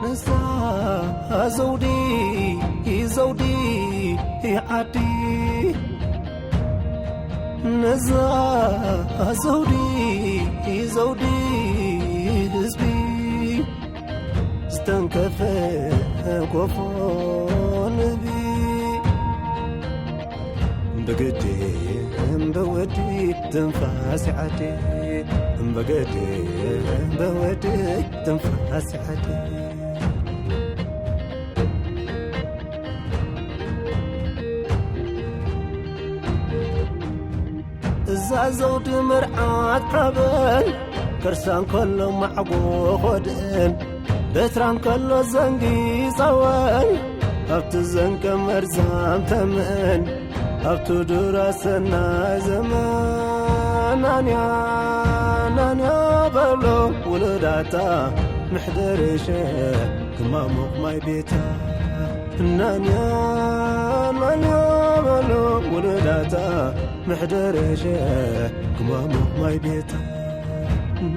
ነዛ ዘውዲ፣ ዘውዲ ዓዲ፣ ነዛ ዘውዲ፣ ዘውዲ ህዝቢ፣ ዝተንከፈ ጎፎ ንህቢ። ብግዲ እምበወዲ ትንፋስ ዓዲ፣ ብግዲ እምበወዲ ትንፋስ ዓዲ። እዛ ዘውዲ መርዓት ሓበን፣ ከርሳ እንከሎ ማዕጎ ኾድእን፣ በትራ እንከሎ ዘንጊ ጸወን፣ ኣብቲ ዘንቀ መርዛም ተመን፣ ኣብቲ ዱራ ሰናይ ዘመን። ናንያ፣ ናንያ በሎ ውሉዳታ፣ ምሕደር ሸ ክማሙቕ ማይ ቤታ። ናንያ፣ ናንያ በሎ ውሉዳታ፣ ምሕደር ሸ ክማሙቕ ማይ ቤታ።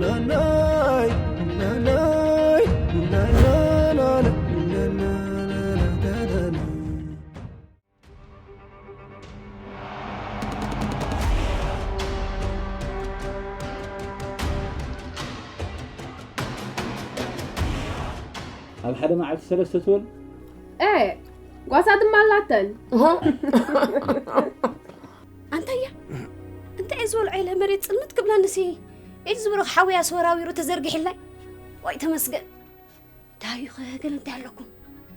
ናናይ፣ ናናይ፣ ናናይ፣ ናናይ፣ ናናይ፣ ናናይ። ኣብ ሓደ መዓልቲ ሰለስተ ትወልድ? ኤ፣ ጓሳ ድማ ኣላተን። ኣንታያ፣ እንታይ እየ ዝበልዖ ኢለ መሬት ጽልምት ክብለንሲ፣ ኢድ ዝበሎ ሓውያ ሰወራዊሩ ተዘርጊሕላይ። ወይ ተመስገን። ዳዩኸ ገለ እንታይ ኣለኩም?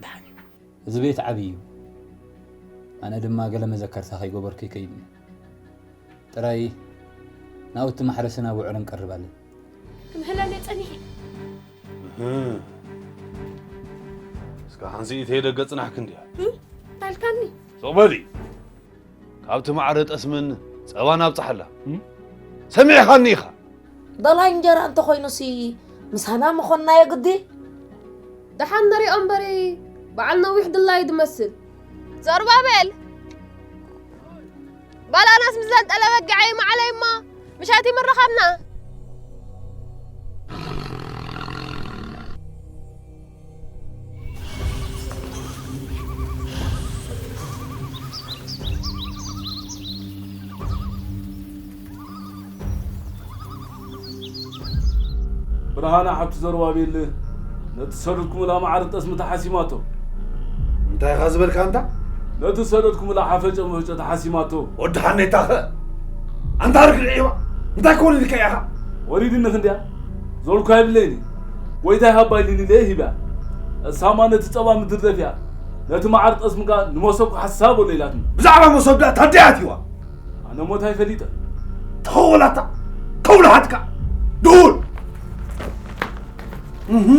ደሓን እዩ። እዚ ቤት ዓብዪ እዩ። ኣነ ድማ ገለ መዘከርታ ከይገበርኩ ይከይድኒ። ጥራይ ናብቲ ማሕረስን ኣብዑርን ቀርብ ኣለን። ክምህለኒ ጸኒሐ። እህ። እስከ ሓንሲእ ተይደገ ጽናሕኪ እንድያ። እም? እንታይ ኢልካኒ? ሱቕ በሊ። ካብቲ ማዕረ ጠስምን ጸባን ኣብጽሓላ። እም? ሰሚዕኻኒ ኢኻ። ደላይ እንጀራ እንተኾይኑሲ ምሳና ምኾንና የግዲ። ደሓን ንሪኦ እምበሪ በዓል ነዊሕ ድላይ ድመስል። ዘሩባቤል፣ ባላናስ ምስ ዘንጠለ በጊዐይ ማዕለይ እሞ ምሸት ይምረኸብና። ብርሃነ ሓብቲ ዘሩባቤል ነቲ ሰደድኩምላ መዓር ጠስሚ ተሓሲማቶ። እንታይ ኢኻ ዝበልካ ኣንታ? ነቲ ሰደድኩምላ ሓፈጨ መፈጨ ተሓሲማቶ። ወዲ ሓኔታኸ? ኣንታ ርግዒ እባ፣ እንታይ ክወልድካ ኢኻ? ወሊድኒ ክንድያ? ዞልኳ የብለይኒ። ጎይታይ ሃባ ኢልኒ ኢለ ሂባ። እሳማ ነቲ ጸባ ምድር ደፊኣ፣ ነቲ መዓር ጠስሚ ከኣ ንመሶብ ክሓስሳ በሎ ኢላትኒ። ብዛዕባ መሶብ ደኣ ታደይ ኣትይዋ? ኣነ ሞታ ኣይፈሊጠ። ተኸወላታ ከውልሓትካ ድሁል። እህ።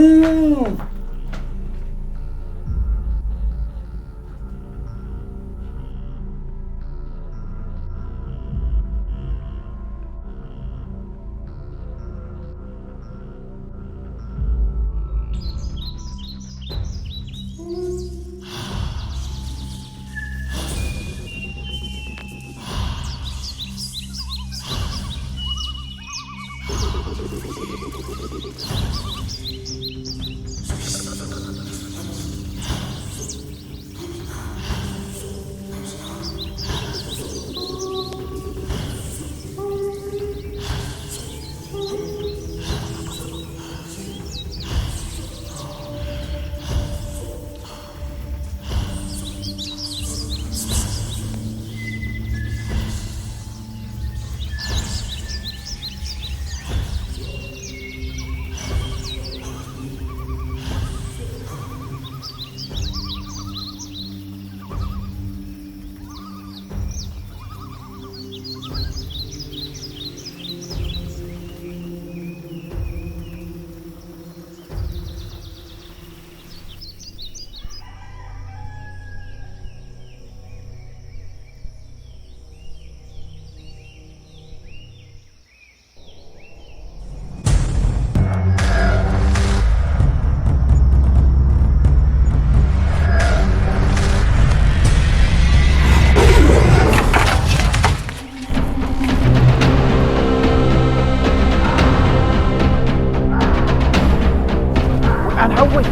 ኣነ ሓወይ፣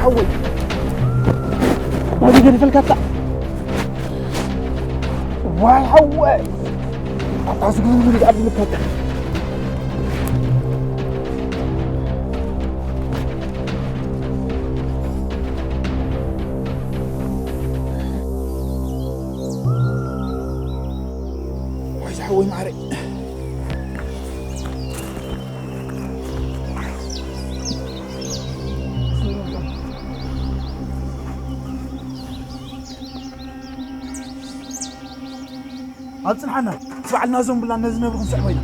ሓወይ፣ ናበይ ገዲፈልካ ኣታ? ዋይ ሓወይ፣ ኣታ ዝግብሩ ይኣብ ልከካ። ዋይ ዝሓወይ ማዓረይ። ኣብ ጽንሓና፣ ስባዕልና እዞም ብላ ነዚ ነብሪ ክንስዕቦ ኢና።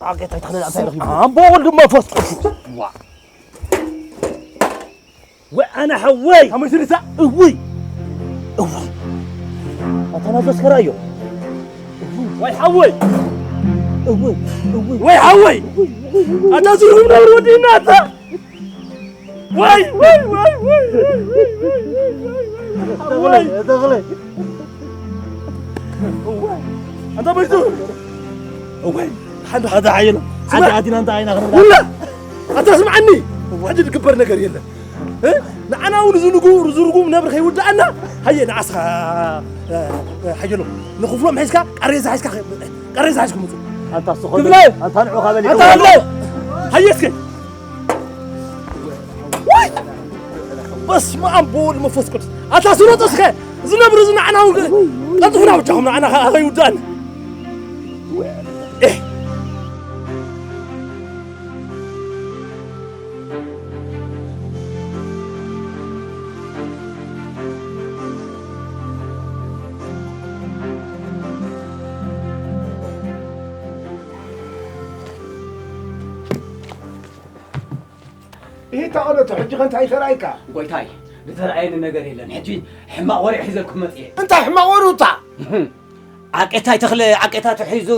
ኣጌታ ተኽለ ኣንታይ ረኺቡ? ኣቦ ወልድ መንፈስ ቅዱስ። ዋ። ወኣና ሓወይ። ከመይ ትርሳ? እውይ። እውይ። ኣታ ናዘዝከራ እዮ። ወይ ሓወይ። እውይ። እውይ። ወይ ሓወይ። ኣታ ዝርሁም ነብር ወዲና ኣታ። ዋይ፣ ዋይ፣ ዋይ፣ ዋይ፣ ዋይ፣ ዋይ፣ ዋይ፣ ዋይ፣ ዋይ፣ ዋይ። ተኽለ፣ ተኽለ። እዋይ። ኣንታ በይቱ። እዋይ። ሓንቲ ኣታ ሓየሎ። ስማዕ። ሓንቲ ኣቲና እንታ ዓይና ክንብላ። ውላ። ኣታ ስምዓኒ። ሕጂ ዝግበር ነገር የለን። እ? ንዓና እውን ዝንጉ-፣ ዝርጉም ነብሪ ከይውድኣና። ሃየ፣ ንዓስኻ፣ እ፣ እ፣ ሓየሎ። ንኽፍሎም ሒዝካ፣ ቃሬዛ ሒዝካ፣ ቃሬዛ ሒዝኩም ውጹ። ኣንታ ስኾ። ክፍለ። ኣንታ ንዑ ካበሊ። ኣንታ ክፍለ። ሃየ እስከ። ወይ! በስመ ኣብ ወወልድ መንፈስ ቅዱስ። ኣታ ስሮጥ እስከ፣ እዚ ነብሪ እዚ ንዓና እውን ቀልጥፉና ብቻኹም ንዓና ከ-፣ ከይውዳእና። ኤህ! ይሄ ታኦለቱ ሕጂ ከ እንታይ ተራእይካ? ጎይታይ፣ ዝተራእየኒ ነገር የለን። ሕጂ ሕማቕ ወሬ ሒዘልኩም መጽየ። እንታይ ሕማቕ ወሬ ውታ? ዓቄታይ ተኽለ ዓቄታቱ ሒዙ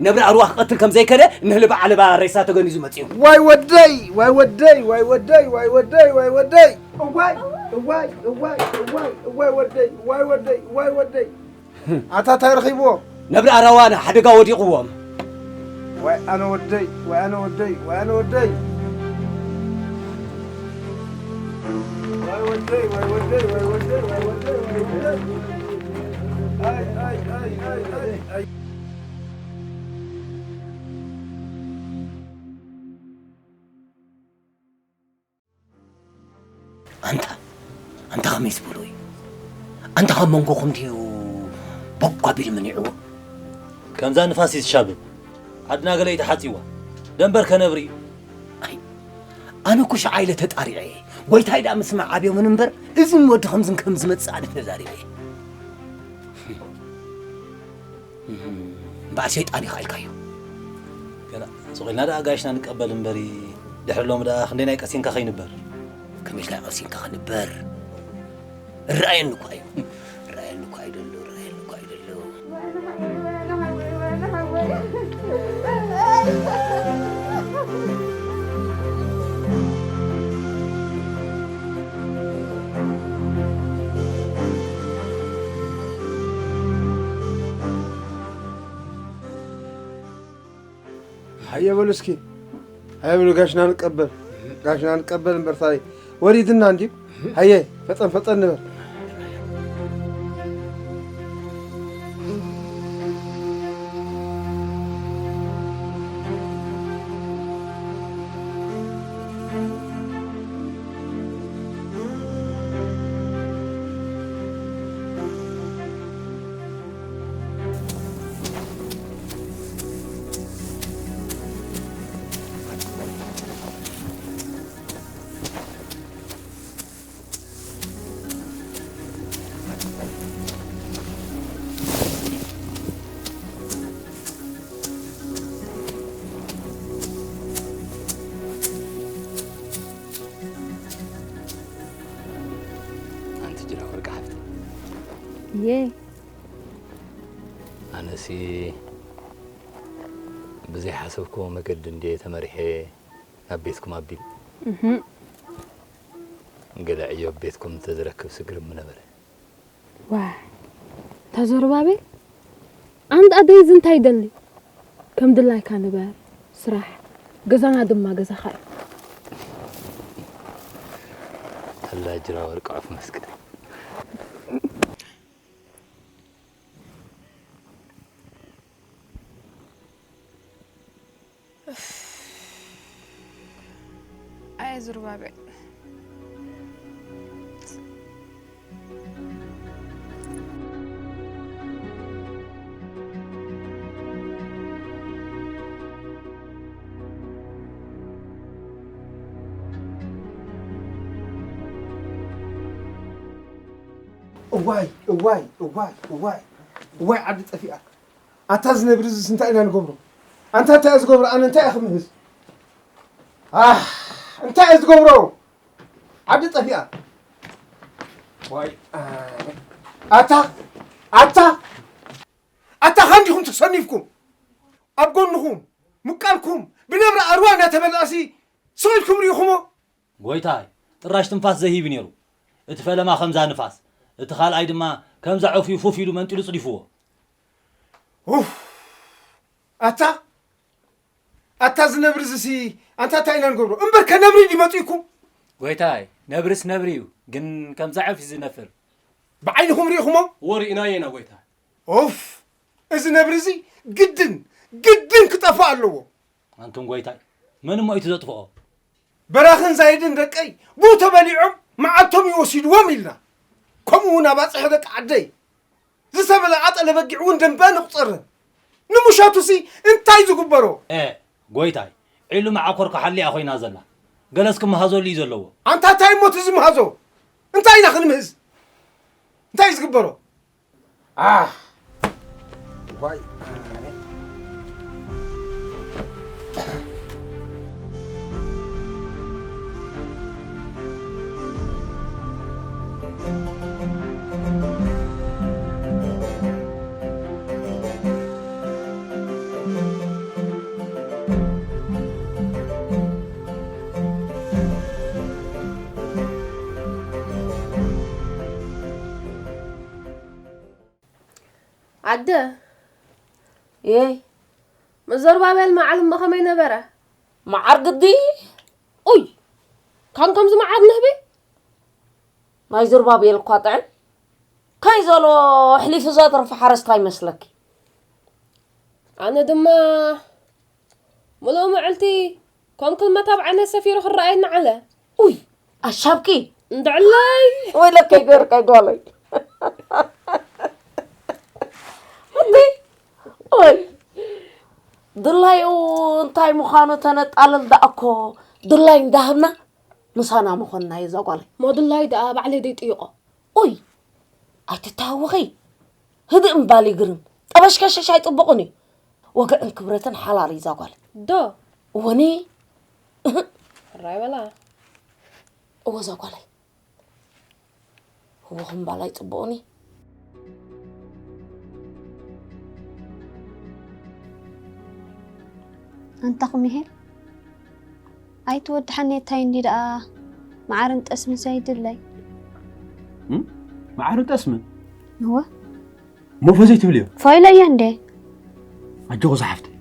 ነብሪ ኣርዋሕ ክቐትል ከም ዘይከደ ንህልባ ዓለባ ሬሳ ተገኒዙ መጽዩ። ዋይ ወደይ፣ ዋይ ወደይ፣ ዋይ ወደይ፣ ዋይ ወደይ፣ ዋይ ወደይ። እዋይ፣ እዋይ፣ እዋይ፣ እዋይ፣ እዋይ ወደይ፣ ዋይ ወደይ፣ ዋይ ወደይ። ኣታ እንታይ ረኺብዎ? ነብሪ ኣራዋና ሓደጋ ወዲቕዎም። ዋይ ኣነ ወደይ፣ ዋይ ኣነ ወደይ፣ ዋይ ኣነ ወደይ። ዋይ ወደይ፣ ዋይ ወደይ፣ ዋይ ወደይ፣ ዋይ ወደይ፣ ዋይ ወደይ። ኣይ፣ ኣይ፣ ኣይ፣ ኣይ፣ ኣይ፣ ኣይ። ኣንታ፣ ኣንታ ከመይ ዝበሎ እዩ? ኣንታ ካብ መንጎኹም ድዩ ቦግ ኣቢሉ መኒዕዎ? ከምዛ ንፋስ እዩ ዝሻብብ። ዓድና ገለ እዩ ተሓጺዋ። ደንበር ከነብሪ እዩ። ኣይ፣ ኣነ እኮ ሸዓ ኢለ ተጣሪዐ እየ። ጎይታይ ደኣ ምስማዕ ኣብዮምን እምበር፣ እዝን ወዲ ከምዝን ከም ዝመጽእ ኣነ ተዛሪበ እየ። እም፣ እምበኣር ሰይጣን ኢኻ ኢልካዮ። ገና ስቕ ኢልና ደኣ ጋይሽና ንቀበል እምበሪ፣ ድሕሪ ሎሚ ደኣ ክንደይ ናይ ቀሲንካ ከይንበር። ከመይ ኢልካ ቀሲንካ ክንበር? እረኣየኒ እኳ እዩ። እረኣየኒ እኳ እዩ ደሎ፣ እረኣየኒ እኳ እዩ ደሎ። ሃየ በሉ እስኪ፣ ሃየ በሉ ጋሽና ንቀበል፣ ጋሽና ንቀበል እምበር ሳይ ወሪድና እንድዩ። ሃየ ፈጠን ፈጠን ንበል። ትጅራ ወርቂ ሓፍቲ። እየ ኣነሲ ብዘይሓሰብክዎ መገዲ እንድየ ተመሪሐ ናብ ቤትኩም ኣቢል። እህም። ገለ ዕዮ ኣብ ቤትኩም እንተዝረክብ ስግርም ምነበረ። ዋይ እታ ዘሩባቤል፣ ኣንታ ኣደይ እዚ እንታይ ይደሊ? ከም ድላይካ ንበር፣ ስራሕ፣ ገዛና ድማ ገዛኻ እዩ። ኣላ ጅራ ወርቂ ዑፍ መስክደ። ኣየ ዝሩባቤል። እዋይ እዋይ እዋይ እዋይ እዋይ ዓዲ ጠፊኣ። ኣታ ዝነብር እዚስ እንታይ ኢና ንገብሮ? ኣንታ እንታይ እየ ዝገብሮ? ኣነ እንታይ እየ ክምህዝ? ኣህ እንታይ እየ ዝገብሮ? ዓዲ ጠፊኣ። ዋይ ኣታ ኣታ ኣታ ካንዲኹም ተሰኒፍኩም ኣብ ጎንኹም ምቃልኩም ብነብሪ ኣርዋ እናተበላእሲ ስቕ ኢልኩም ርኢኹሞ? ጎይታይ፣ ጥራሽ ትንፋስ ዘሂብ ነይሩ። እቲ ፈለማ ከምዛ ንፋስ፣ እቲ ካልኣይ ድማ ከምዛ ዑፍ እዩ ፉፍ ኢሉ መንጢሉ ጽዲፍዎ። ኡፍ! ኣታ ኣታ እዚ ነብሪ እዚሲ ኣንታ እንታይ ኢና ንገብሮ? እምበርከ ነብሪ ድዩ መጺእኩም? ጎይታይ፣ ነብርስ ነብሪ እዩ፣ ግን ከምዛ ዑፍ እዩ ዝነፍር። ብዓይንኹም ርኢኹሞ? እወ ርኢናዮ ኢና ጎይታይ። ኡፍ! እዚ ነብሪ እዚ ግድን ግድን ክጠፍእ ኣለዎ። ኣንቱም ጎይታይ፣ መን እሞ እዩ እቲ ዘጥፍኦ? በራኽን ዛይድን ደቀይ ብኡ ተበሊዖም መዓልቶም እዩ ወሲድዎም ኢልና። ከምኡ እውን ኣባፅሐ ደቂ ዓደይ ዝተበልዓ ጠለበጊዕ እውን ደንበ ንቑፀረን። ንምሸቱሲ እንታይ ዝግበሮ? ኤ፣ ጎይታይ፣ ዒሉ መዓኮር ክሓልያ ኮይና ዘላ። ገለስ ክመሃዘሉ እዩ ዘለዎ። ኣንታ እንታይ እሞ እቲ ዝምሃዞ? እንታይ ኢና ክንምህዝ? እንታይ እዩ ዝግበሮ? ኣህ ዋይ ኣደ የይ ምስ ዘሩባቤል መዓል እሞ ከመይ ነበረ? መዓር ግዲ ኡይ ካን ከምዚ መዓር ንህቢ ናይ ዘሩባቤል እኳ ጥዕም ከይ ዘሎ ኣሕሊፉ ዘትረፈ ሓረስታይ መስለኪ ኣነ ድማ ምሉእ ምዕልቲ ከም ክልመት ኣብ ዓይነ ሰፊሩ ክረኣየኒ ዓለ። ኡይ ኣሻብኪ እንድዕለይ ወይለከይ ገርካ ጓለይ እቲ ኦይ ድላዩ እንታይ ምዃኑ ተነጣልል ደኣ እኮ ድላይ እንዳሃብና ምሳና ምኾንና እዩ እዛ ጓለይ። ሞ ድላይ ደኣ ባዕለይ ደይጥይቖ። ኡይ ኣይትተሃወኺ ህድእ ምባል ይግርም። ጠበሽከሸሽ ኣይጥቡቕን እዩ። ወግዕን ክብረትን ሓላል እዩ እዛ ጓል። ዶ እወኒ እህ ሕራይ በላ። እወ እዛ ጓለይ ህወኽ ምባል ኣይጥቡቕን እዩ። ኣንታ ኩምሄር ኣይትወድሓኒ እታይ እንዲ ደኣ መዓርን ጠስምን ዘይድለይ መዓርን ጠስምን እወ ሞፈ ዘይትብልዮ ፋይለ እየ እንዴ ኣጆኺ ዝሓፍተይ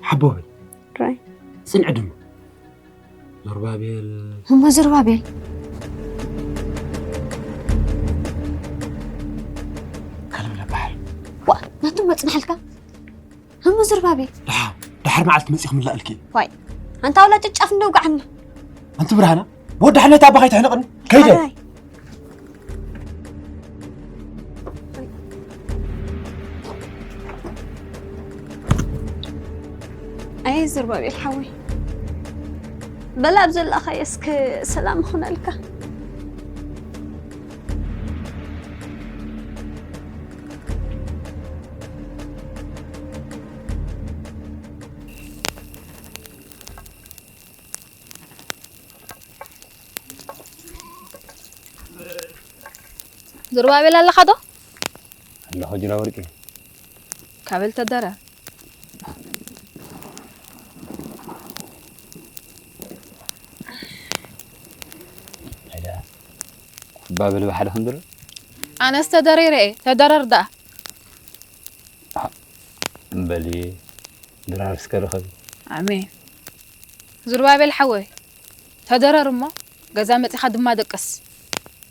ሓቦ በይ ራይ ጽንዒ ድማ ዘሩባቤል እሞ ዘሩባቤል ከለብለ ባሕሪ ዋ ናቱ መጽናሕልካ እሞ ዘሩባቤል ደሓር ደሓር መዓልቲ መጺእ ክምላእልኪ ዋይ ኣንታ ወላ ጨጫፍ እንደውጋዓና ኣንቲ ብርሃና ወዲ ሓነት ኣባኻ ይትሕነቕኒ ከይደ ኣየ ዘርባቤል ሓወይ በላ ኣብ ዘላኻዮ እስከ ሰላም ይኹነልካ። ዙርባቤል ኣለኻ ዶ? ኣለኹ ጅራ ወርቂ። ካበል ተደረ። ኣይዳ፣ ኩባብል ብሓደ ክንድር? ኣነስ ተደሪረ እየ፣ ተደረር ደኣ። እምበሊ ድራር እስከ ርኸቢ። ኣሜን። ዙርባቤል ሓወይ፣ ተደረር እሞ ገዛ መጺኻ ድማ ደቅስ።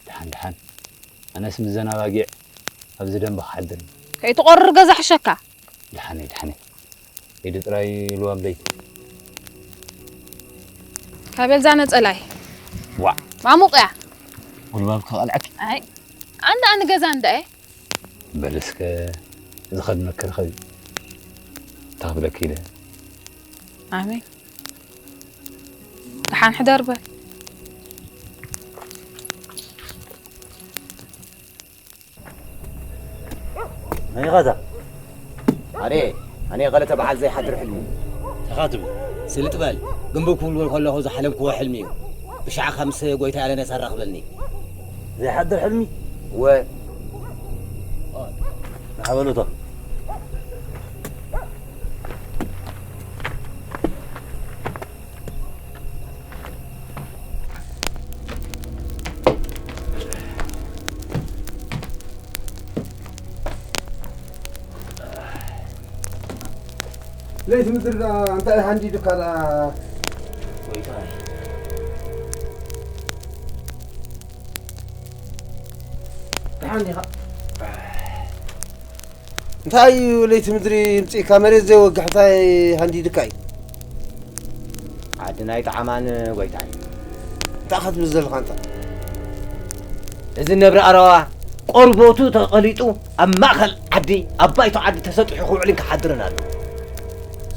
ደሓን፣ ደሓን። ኣነስ ምዘን ኣባጊዕ ኣብዚ ደንበ ክሓድር። ከይትቖርር ገዛ ሕሸካ። ደሓነይ፣ ደሓነይ። ኢዱ ጥራይ ኢልዋ ብለይቲ። ካበል ዛ ነጸላይ። ዋዕ። ማሙቕ እያ። ጉልባብ ከቐልዐኪ። ኣይ፣ ኣንዳ ኣን ገዛ እንዳ እየ። በል እስከ ዝኸድመኪ ርኸቢ። እንታይ ክብለኪ ኢለ። ኣሜን። ደሓን ሕደር በል። መን ኢኻ እዛ? ኣነ፣ ኣነ ገለ ተበዓል ዘይሓድር ሕልሚ። ኢኻ ትብል? ስልጥ በል። ግንቢ ክውልወል ከለኹ ዝሓለምክዎ ሕልሚ እዩ። ብሻዕኻ ምስ ጎይታ ያለነ ሰራኽበኒ። ዘይሓድር ሕልሚ? እወ። ንሓበሉቶ። ለይቲ ምድሪ ደኣ እንታይ ሃንዲዱካ ደኣ? ጎይታይ። ደሓን ዲኻ? እንታይ እዩ ለይቲ ምድሪ ምጽኢካ መሬት ዘይወግሕ እንታይ ሃንዲድካ እዩ? ዓዲ ናይ ጠዓማን ጎይታይ። እንታይ ኢኻ ትብል ዘለኻ ኣንታ? እዚ ነብሪ ኣረዋ ቆርበቱ ተቐሊጡ ኣብ ማእከል ዓዲ ኣብ ባይቶ ዓዲ ተሰጢሑ ክውዕልን ክሓድርን ኣለዎ።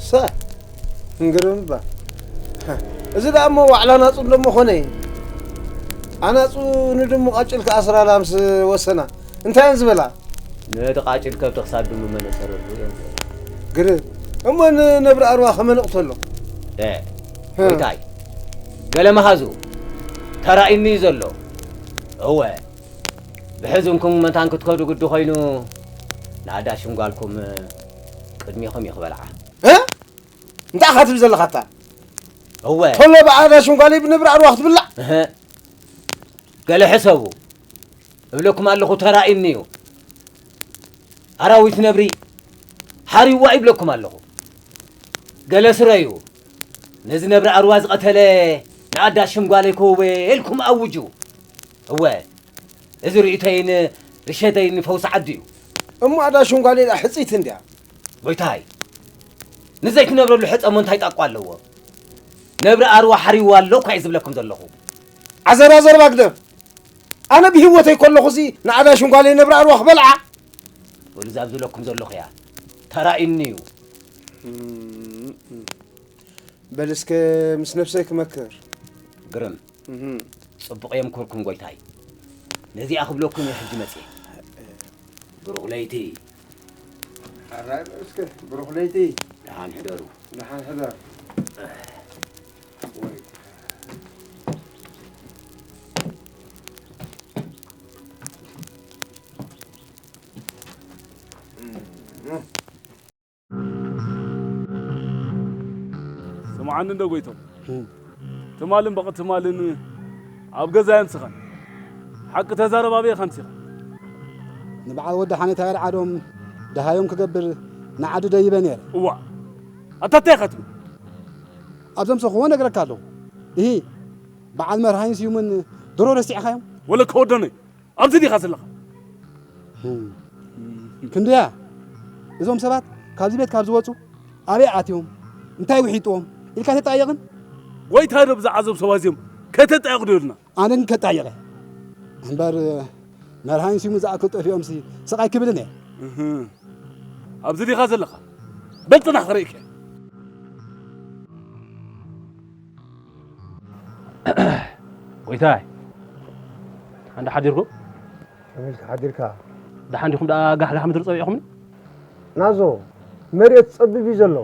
ሰ እንግርም እባ። እዚ ደኣ እሞ ዋዕላ ናጹ እንደሞ ኾነ። ኣናጹ ንድሙ ቃጭል ክኣስራላ ምስ ወሰና እንታይ እየን ዝበላ? ነቲ ቃጭል ከብቲ ክሳብ ድሙ መነሰረሉ እየን ዝበላ። ግርም እሞ ንነብሪ ኣርዋ ከመ ንቕተሎ? እ፣ እ። ጎይታይ፣ ገለ መሃዙ ተራእዩኒ እዩ ዘሎ። እወ፣ ብሕዝንኩም መታን ክትከዱ ግዲ ኮይኑ፣ ንኣዳ ሽንጓልኩም ቅድሚኹም እዩ ክበልዓ። እ? እንታይ ኢኻ ትብል ዘለኻ ኣታ? እወ። ቶሎ ብኣዳ ሽንጓለይ ብነብሪ ኣርዋ ክትብላዕ? እህ። ገለ ሕሰቡ። እብለኩም ኣለኹ ተራእዩኒ እዩ። ኣራዊት ነብሪ ሓሪዋ ይብለኩም ኣለኹ። ገለ ስረዩ። ነዚ ነብሪ ኣርዋ ዝቐተለ ንኣዳ ሽንጓለይ ከውበ ኢልኩም ኣውጁ። እወ። እዚ ርእይቶይን ርሸተይን ፈውሲ ዓዲ እዩ። እሞ ኣዳ ሽንጓለይ ደኣ ሕጽይቲ እንድያ። ጎይታይ፣ ንዘይትነብረሉ ሕጸሞ እንታይ ጣቋ ኣለዎ? ነብሪ ኣርዋ ሓሪዋ ኣሎ እኳ እየ ዝብለኩም ዘለኹ። ዓዘራዘር ባግደም። ኣነ ብህይወተይ ከለኹሲ ንኣዳ ሽንጓለይ ነብሪ ኣርዋ ክበልዓ? በሉ፣ እዛ ዝብለኩም ዘለኹ እያ። ተራእዩኒ እዩ። እም፣ እም። በል እስከ ምስ ነብሰይ ክመክር። ግርም። እህ። ጽቡቕ የምክርኩም ጎይታይ። ነዚኣ ክብለኩም እየ ሕጂ መጽየ። ብሩኽ ለይቲ። ሕራይ በል እስከ፣ ብሩኽ ለይቲ። ደሓን ሕደሩ። ደሓን ሕደር። ወይ። ስምዓኒ እንዶ ጎይቶም። እም። ትማልን በቒ ትማልን ኣብ ገዛ የምስኻን። ሓቂ ተዛረብ ኣበይ ኢኻ ኣምሲኻ? ንበዓል ወዲ ሓኔታይ ኣልዓዶም ደሃዮም ክገብር ንዓዲ ደይበ ነይረ። እዋ። ኣታ እንታይ ኢኻ ትብል? ኣብ ዘምሰኽዎ ነግረካ ኣለኹ። እሂ፣ በዓል መርሃይን ስዩምን ድሮ ረሲዕኻዮም? ወለከ ወደነይ። ኣብዚ ዲኻ ዘለኻ? ህም። ክንደያ? እዞም ሰባት ካብዚ ቤት ካብ ዝወጹ ኣበይ ኣትዮም? እንታይ ውሒጥዎም? ኢልካ ተጣየቕን? ጎይታ ዶ ብዛዕባ እዞም ሰባት እዚኦም ከተጣየቕ ዶ ኢሉና? ኣነ ግን ከጣየቐ። እምበር መርሃይን ሲሙ ዝኣክል ጠፊኦምሲ ስቕ ኣይክብልን እየ። እህ። ኣብዚ ዲኻ ዘለኻ? በል ጽናሕ ክርእየካ። ጎይታይ፣ እንዳ ሓዲርኩም? ከመይ ኢልካ ሓዲርካ? ደሓን ዲኹም ደኣ ጋሕጋሕ ምድሪ ጸዊዕኹምኒ? ናዞ፣ መሬት ጸቢብ እዩ ዘሎ።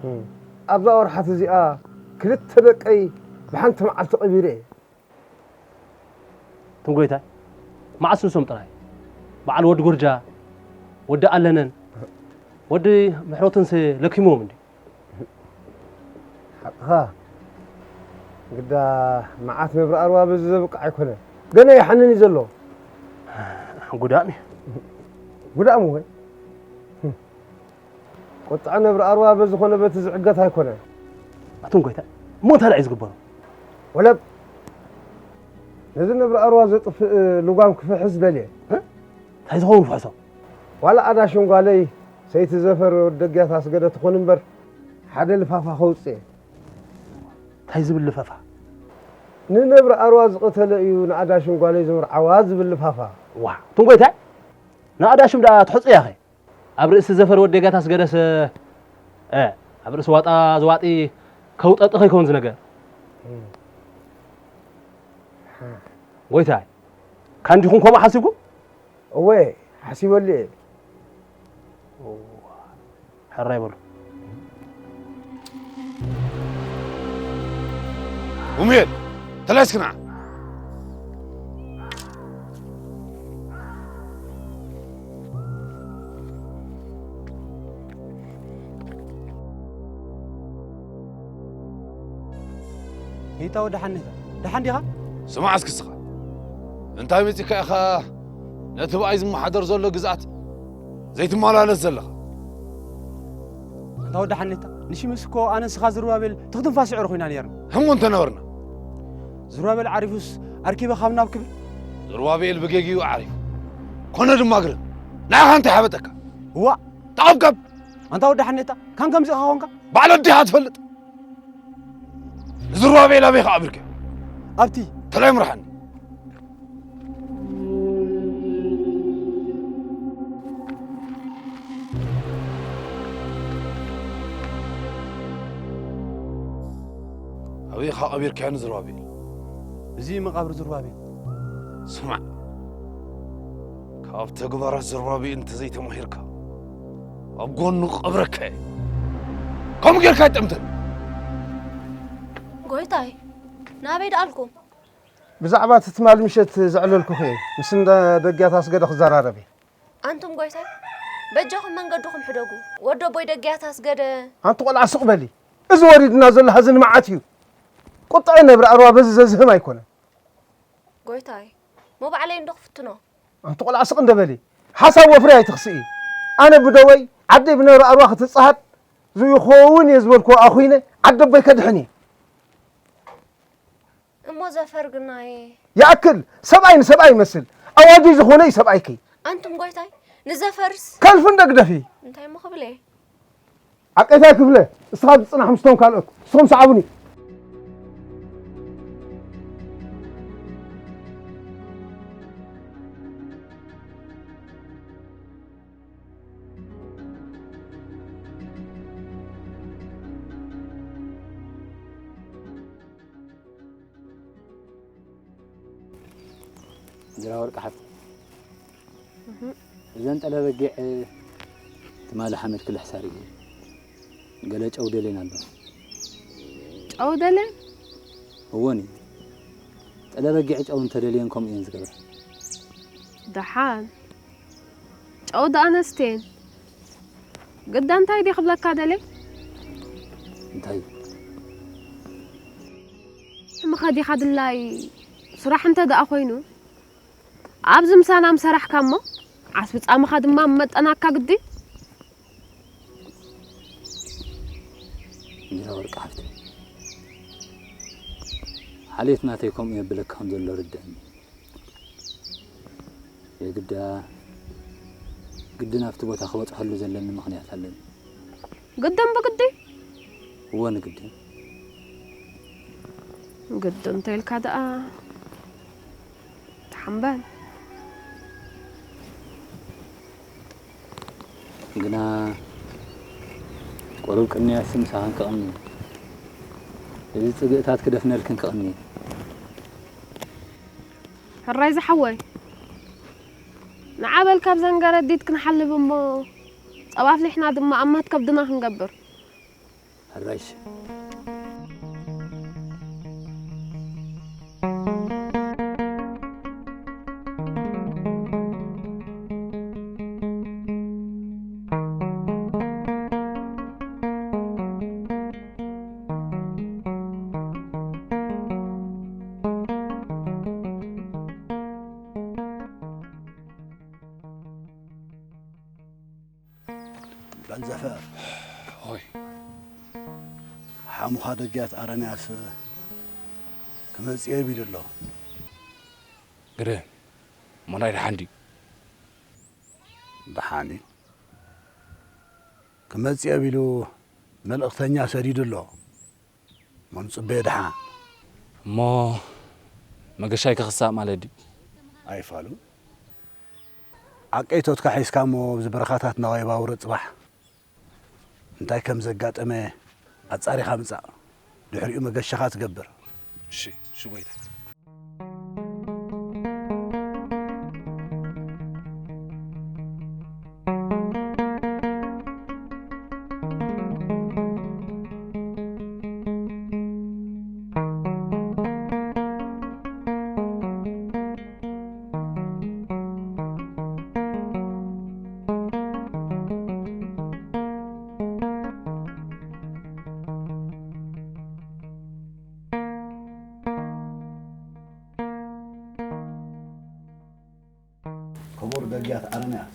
እም፣ ኣብዛ ወርሓት እዚኣ ክልተ ደቀይ ብሓንቲ መዓልቲ ቀቢረ እየ። ትም ጎይታይ፣ መዓስ ንሶም ጥራይ? በዓል ወዲ ጉርጃ፣ ወዲ ኣለነን፣ ወዲ ምሕረቱንስ ለኪምዎም እንዲ። ሓቅኻ። ግዳ መዓት ነብሪ ኣርዋ በዚ ዘብቅዕ ኣይኮነን። ገና ይሓንን እዩ ዘሎ። ጉዳም እዩ። ጉዳም ወይ? ቁጥዐ ነብሪ ኣርዋ በዚ ኮነ በቲ ዝዕገት ኣይኮነን። ኣቱም ጎይታ፣ እሞ እንታይ ደኣ እዩ ዝግበሮ? ወለብ፣ ነዚ ነብሪ ኣርዋ ዘጥፍእ ልጓም ክፍሕስ ደልየ። እ? እንታይ ዝኸውን ፍሕሶ? ዋላ ኣዳሽን ጓለይ ሰይቲ ዘፈር ወዲ ደግያት ኣስገደ ትኾን እምበር፣ ሓደ ልፋፋ ከውጽእ እየ። እንታይ ዝብል ልፈፋ? ንነብሪ ኣርዋ ዝቐተለ እዩ ንኣዳሽን ጓለይ ዘምርዓዋ ዝብል ልፋፋ። ዋ፣ ኣቱም ጎይታ፣ ንኣዳሽም ደኣ ትሕጹ እያኸ? ኣብ ርእሲ ዘፈር ወዲ ጋት ኣስገደስ፣ እ፣ ኣብ ርእሲ ዋጣ ዝዋጢ ከውጠጢ ከይከውን ዝነገር። እም። ጎይታይ፣ ካንዲኹም ከምኡ ሓሲብኩም? እወ፣ ሓሲበሉ እየ። እዋ፣ ሕራይ በሉ። ሙሄል፣ ተላይስክና። ሂታ ወዲ ሓኔታ፣ ደሓን ዲኻ? ስማዕ እስኪ እስኻ፣ እንታይ መጺእካ ኢኻ ነቲ ብኣይ ዝመሓደር ዘሎ ግዝኣት ዘይትመላለስ ዘለኻ? ኣንታ ወዲ ሓኔታ፣ ንሽምስ እኮ ኣነ ንስኻ ዝሩባቤል ትኽትንፋስ ይዕሩኽ ኢና ነይርና። ህሞ እንተነበርና። ዝሩባቤል ዓሪፉስ ኣርኪበ ካብ ናብ ክብል? ዝሩባቤል ብጌግኡ ዓሪፉ። ኮነ ድማ ግርም። ንዓኻ እንታይ ሓበጠካ? እዋእ! ተቐብቀብ! ኣንታ ወዲ ሓኔታ፣ ካን ከምዚኻ ኾንካ? ባዕሉ ኣዴኻ ትፈልጥ። ንዝሩባቤል ኣበይ ከኣ ኣቢልካዮ? ኣብቲ። ተላይ ምርሓኒ። ኣበይ ኢኻ ቀቢርካዮ ንዝሩባቤል? እዚ መቓብር ዝሩባቤል። ስማዕ፣ ካብ ተግባራት ዝሩባቤል እንተዘይተማሂርካ፣ ኣብ ጎኑ ክቐብረካ እየ። ከምኡ ጌርካ ኣይጠምተን። ጎይታይ፣ ናበይ ደኣልኩም? ብዛዕባ እቲ ትማል ምሸት ዘዕለልኩኺ እየ። ምስ እንዳ ደግያት ኣስገደ ክዘራረብ እየ። ኣንቱም ጎይታይ፣ በጃኹም መንገድኹም ሕደጉ። ወዲ ኣቦይ ደግያት ኣስገደ። ኣንቲ ቆልዓ ስቕ በሊ። እዚ ወሪድና ዘሎ ሐዘን መዓት እዩ። ቁጥዐ ነብሪ ኣርዋ በዚ ዘዝህም ኣይኮነን። ጎይታይ፣ እሞ ባዕለይ እንዶ ክፍትኖ። ኣንቲ ቆልዓ ስቕ እንደ በሊ። ሓሳብ ወፍሪ ኣይትኽስኢ። ኣነ ብደወይ ዓደይ ብነብሪ ኣርዋ ክትጸሃድ ዝኸውን እየ ዝበልኩዎ ኣኹይነ ዓዲ ኣቦይ ከድሕን እየ። እሞ ዘፈር ግናይ? ይኣክል! ሰብኣይ ንሰብኣይ ይመስል። ኣዋጅ ዝኾነ እዩ ሰብኣይኪ። ኣንቱም ጎይታይ፣ ንዘፈርስ? ከልፍን ደግደፊ። እንታይ እሞ ክብል እየ? ዓቀይታይ ክፍለ፣ እስኻ ዝጽናሕ ምስቶም ካልኦት፣ ንስኹም ሰዓቡኒ። እንጀራ ወርቂ ሓፍቲ። እህም። እዘን ጠለ በጊዕ ትማሊ ሓመድ ክልሕሳ ርእየ። ገለ ጨው ደልየን ኣሎ። ጨው ደልየን? እወን እዩ። ጠለ በጊዕ ጨው እንተደልየን ከምኡ እየን ዝገብራ። ደሓን። ጨው ደኣ ነስትየን። ግዳ እንታይ ድየ ክብለካ ደልየ? እንታይ? ሕምኻ ዲኻ ድላይ ስራሕ እንተ ደኣ ኮይኑ፣ ኣብዚ ምሳና ምሰራሕካ እሞ፣ ዓስቢ ጻምኻ ድማ ምመጠናካ ግዲ። እንጀራ ወርቂ ሓፍተይ፣ ሓልዮት ናተይ ከምኡ የብለካ ከም ዘሎ ርድእኒ። የግዳ ግድን ኣብቲ ቦታ ክበጽሐሉ ዘለኒ ምኽንያት ኣለኒ። ግድን ብግዲ? እወ፣ ንግድን። ግድን እንተኢልካ ደኣ ተሓምበል። ግና ቁሩብ ቅንያትሲ ምሳኻን ክቕኒ። እዚ ጽግእታት ክደፍነልክን ክቕኒ። ሕራይ ዝሓወይ፣ ንዓ በል ካብ ዘንገረዲት ክንሓልብ እሞ፣ ጸባ ኣፍሊሕና ድማ ኣብ መትከብድና ክንገብር። ሕራይሽ። ዘፈር። ሆይ። ሓሙኻ ደግያት ኣረንያስ ክመጽእ እየ ቢሉ ኣሎ። ግርም። እሞ ናይ ደሓን ድዩ? ደሓን እዩ። ክመጽእ እየ ቢሉ መልእኽተኛ ሰዲዱ ኣሎ። መምጽቤ ደሓን። እሞ መገሻይ ክኽሳእ ማለት ድዩ? ኣይፋሉ። ዓቀይቶትካ ሒዝካ እሞ ኣብዚ በረኻታት እናዋይ ባውረ ጽባሕ እንታይ ከም ዘጋጠመ ኣጻሪኻ ምጻእ። ድሕሪኡ መገሻኻ ትገብር። እሺ፣ እሺ ጎይታ። ክቡር ደግያት ኣረንያስ፣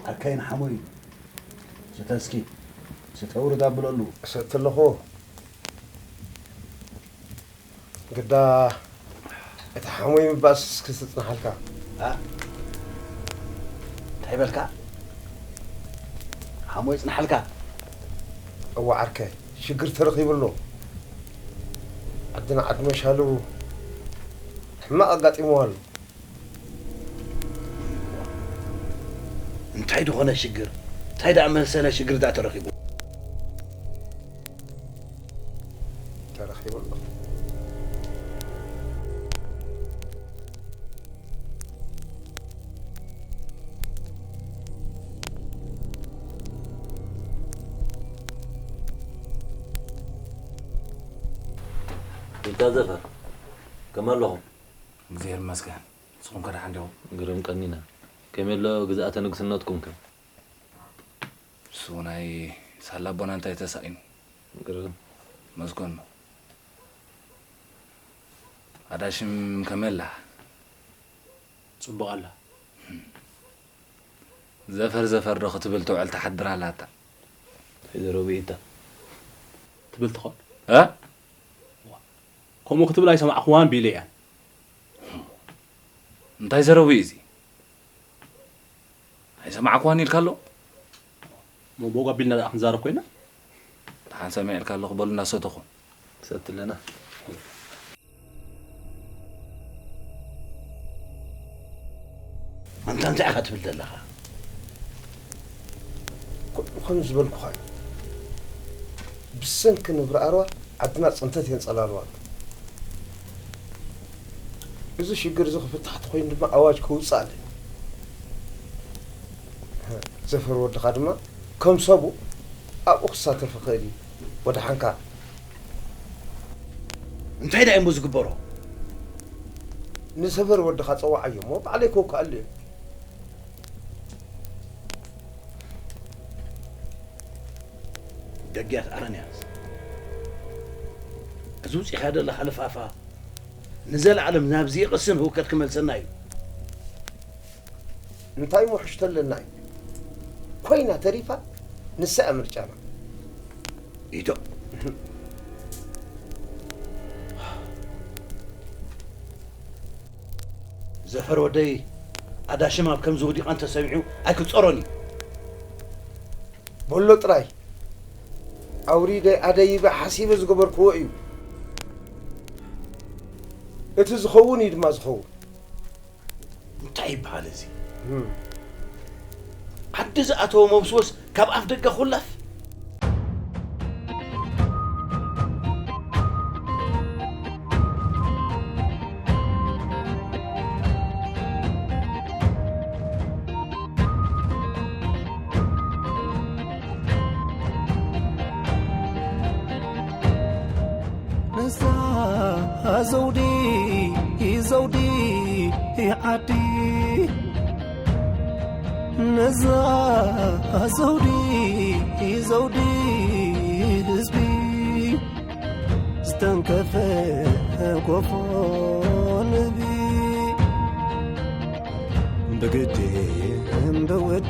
ዓርከይን ሓሙይ ስተ እስኪ፣ ስተ ውርድ ኣብለሉ። እሰቲ ኣለኹ። ግዳ እቲ ሓሙይ ምባእስ እስኪ ትጽንሓልካ። ኣ? እንታይ በልካ? ሓሙይ ጽንሓልካ? እዋ ዓርከይ፣ ሽግር ተረኺቡ ኣሎ። ዓድና ዓዲ መሻሉ ሕማቕ ኣጋጢምዎ ኣሎ። እንታይ ዝኾነ ሽግር? እንታይ ደኣ መሰለ ሽግር ደኣ ተረኺቡ? ተረኺቡ ኣሎ። ኢልካ ዘፈር፣ ከመይ ኣለኹም? እግዚኣብሔር ይመስገን። ንስኹም ከ ደሓን ዲኹም? ግርም ቀኒና። ከመይ ኣሎ ግዝኣተ ንግስነትኩም ከ? እሱ ናይ ሳላ ኣቦና እንታይ ተሳኢኑ? ግርም። መስገን ነው። ኣዳሽም ከመይ ኣላ? ጽቡቕ ኣላ። ዘፈር ዘፈር ዶ ክትብል ትውዕል ትሓድር ኣላ እታ። እንታይ ዘረብኢታ? ትብል ትኾን? እ? ከምኡ ክትብል ኣይሰማዕኽዋን ቢለ እያ። እንታይ ዘረቡ እዩ እዚ? ኣይሰማዕክዋን ኢልካ ኣሎ? እሞ ብኡ ኣቢልና ደኣ ክንዛረብ ኮይና? ደሓን ሰሚዐ ኢልካ ኣለኹ፣ በሉ እናሰተኹም። ሰቲ ኣለና። ኣንታ እንታይ ኢኻ ትብል ዘለኻ? ኩሉ ከም ዝበልኩኻ እዩ። ብሰንኪ ንብሪ ኣርዋ ዓድና ጽንተት የንጸላልዋ ኣሎ። እዚ ሽግር እዚ ክፍታሕ ተኾይኑ ድማ ኣዋጅ ከውጽእ ኣለኒ። ዘፈር ወድኻ ድማ ከም ሰቡ ኣብኡ ክሳተፍ ይኽእል እዩ። ወድሓንካ። እንታይ ደኣ እሞ ዝግበሮ? ንዘፈር ወድኻ ጸውዓዮ እሞ ባዕለይ ከውክኣሉ እየ። ደግያት ኣረንያስ፣ እዚ ውጺእካ ዘለኻ ልፋፋ ንዘለዓለም ናብዚ ይቕስን ህውከት ክመልሰና እዩ። እንታይ ምውሕሽቶ ኣለና እዩ? ኮይና ተሪፋ ንሳ እያ ምርጫና። ኢቶ። ዘፈር ወደይ ኣዳሽም ኣብ ከምዚ ወዲቓ እንተሰሚዑ ኣይክጸሮን እዩ። በሎ ጥራይ ኣውሪደ ኣደይበ ሓሲበ ዝገበርክዎ እዩ። እቲ ዝኸውን እዩ ድማ ዝኸውን። እንታይ ይበሃል እዚ? እም። ዓዲ ዝኣተወ መውስወስ ካብ ኣፍ ደገ ኩለፍ። ነዛ ዘውዲ ዘውዲ ዓዲ፣ ነዛ ዘውዲ ዘውዲ ህዝቢ፣ ዝተንከፈ ጎፎ ንቢ። ብግዲ እምበወዲ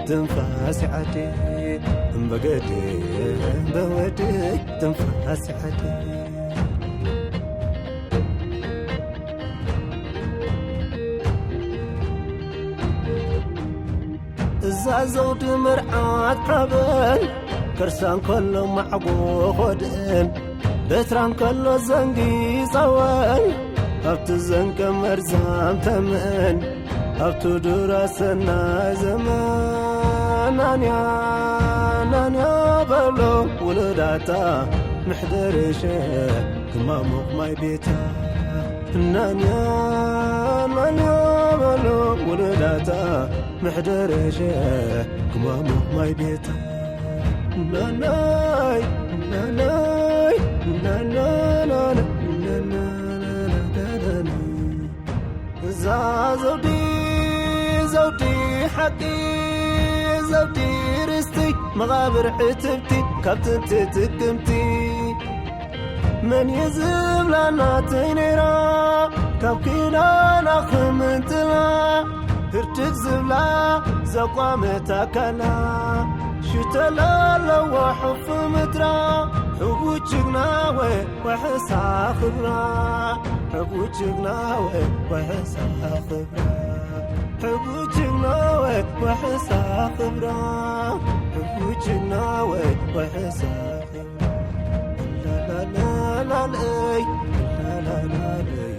ትንፋስ ዓዲ፣ እምበገዲ እምበወዲ ትንፋስ ዓዲ። እዛ ዘውዲ መርዓት ሓበን፣ ከርሳ እንከሎ ማዕጎ ኾድእን፣ በትራ እንከሎ ዘንጊ ጸወን፣ ኣብቲ ዘንቀ መርዛም ተምእን፣ ኣብቲ ዱራ ሰናይ ዘመን። ናንያ ናንያ በሎ ውሉዳታ፣ ምሕደርሸ ክማሙቕ ማይ ቤታ። ናንያ ናንያ በሎ ውሉዳታ፣ ምሕደርሸ ክማሙቕ ማይ ቤታ። ናናይ ናናይ ናናናና ናናናና። እዛ ዘውዲ ዘውዲ ሓቂ፣ ዘውዲ ርስቲ፣ መቓብር ዕትብቲ፣ ካብ ጥንቲ ጥቅምቲ። መን እዩ ዝብላ ናተይ ነይራ፣ ካብ ኪዳና ክምንጥላ፣ ህርድግ ዝብላ ዘቋመት ኣካላ። ሽተላ ኣለዋ ሕፉ ምድራ፣ ሕቡት ጅግና ወይ ወሕሳ ክብራ፣ ሕቡት ጅግና ወይ ወሕሳ ክብራ፣ ሕቡት ጅግና ወይ ወሕሳ ክብራ፣ ሕቡት ጅግና ወይ ወሕሳ ክብራ። ላላላላለይ፣ ላላላላለይ።